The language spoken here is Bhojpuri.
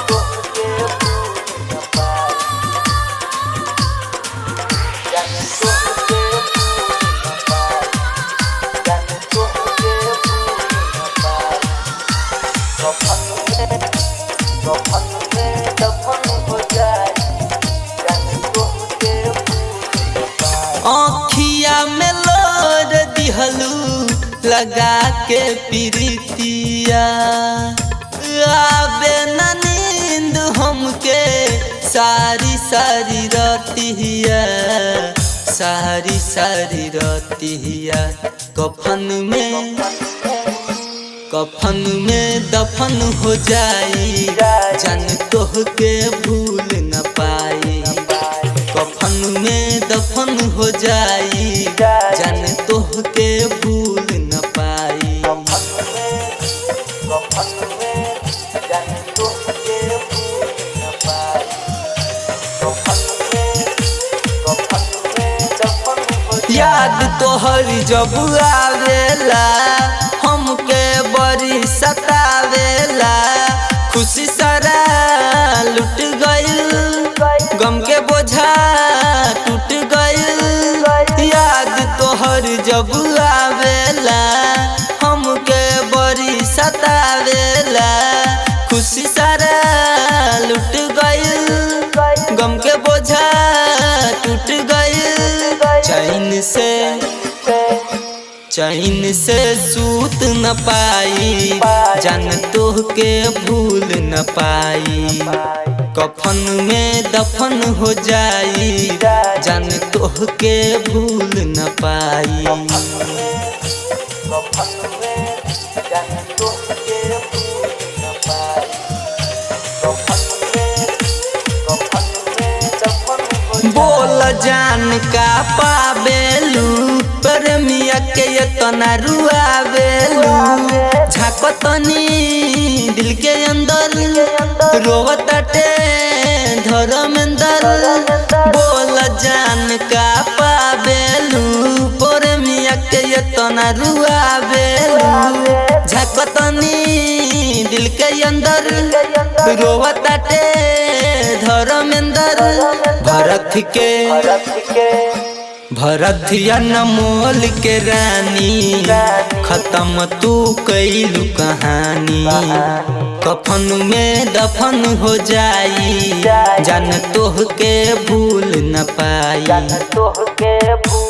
तोहके भूल न पाई, जान तोहके भूल न पाई, जान तोहके भूल न पाई। कफन में, कफन में दफन हो जाए, जान तोहके भूल न पाई। आँखिया में लोर दिहलू लगा के प्रीतिया, आबे न नींद हमके सारी सारी रतिया, सारी सारी रतिया। कफन में, कफन में दफन हो जाई, जान तोहके भूल न पाई। कफन में दफन हो जाई, जान तोहके भूल न पाई। कफन में, कफन में जान तोहके भूल न पाई। कफन में, कफन में दफन हो जाए। याद तोहर जब आवेला हमके बड़ी सतावेला, खुशी सारा लुट गइल गम के बोझा टूट गइल। याद तोहर जब आवेला हमके बड़ी सतावेला, खुशी सारा लुट गइल गम के बोझा टूट गइल। चैन से, चैन से सूत न पाई, जान तोहके भूल न पाई। कफन में दफन हो जाई, जान तोहके भूल न पाई। कफन में जान तोहके भूल न पाई। कफन में, कफन में दफन हो जाए। बोल जान का पावेलू प्रेमिया के एतना रुआवेलू, झाकतनी दिल के अंदर रोवताटे धर्मेंद्र। बोल जान का पावेलू प्रेमिया के एतना रुआवेलू, झाकतनी दिल के अंदर रोवताटे धर्मेंद्र। भरत के, भरत अनमोल के रानी, खत्म तू कैलू कहानी। कफन में दफन हो जाई, जान तोहके भूल न पाई। जान तोहके भूल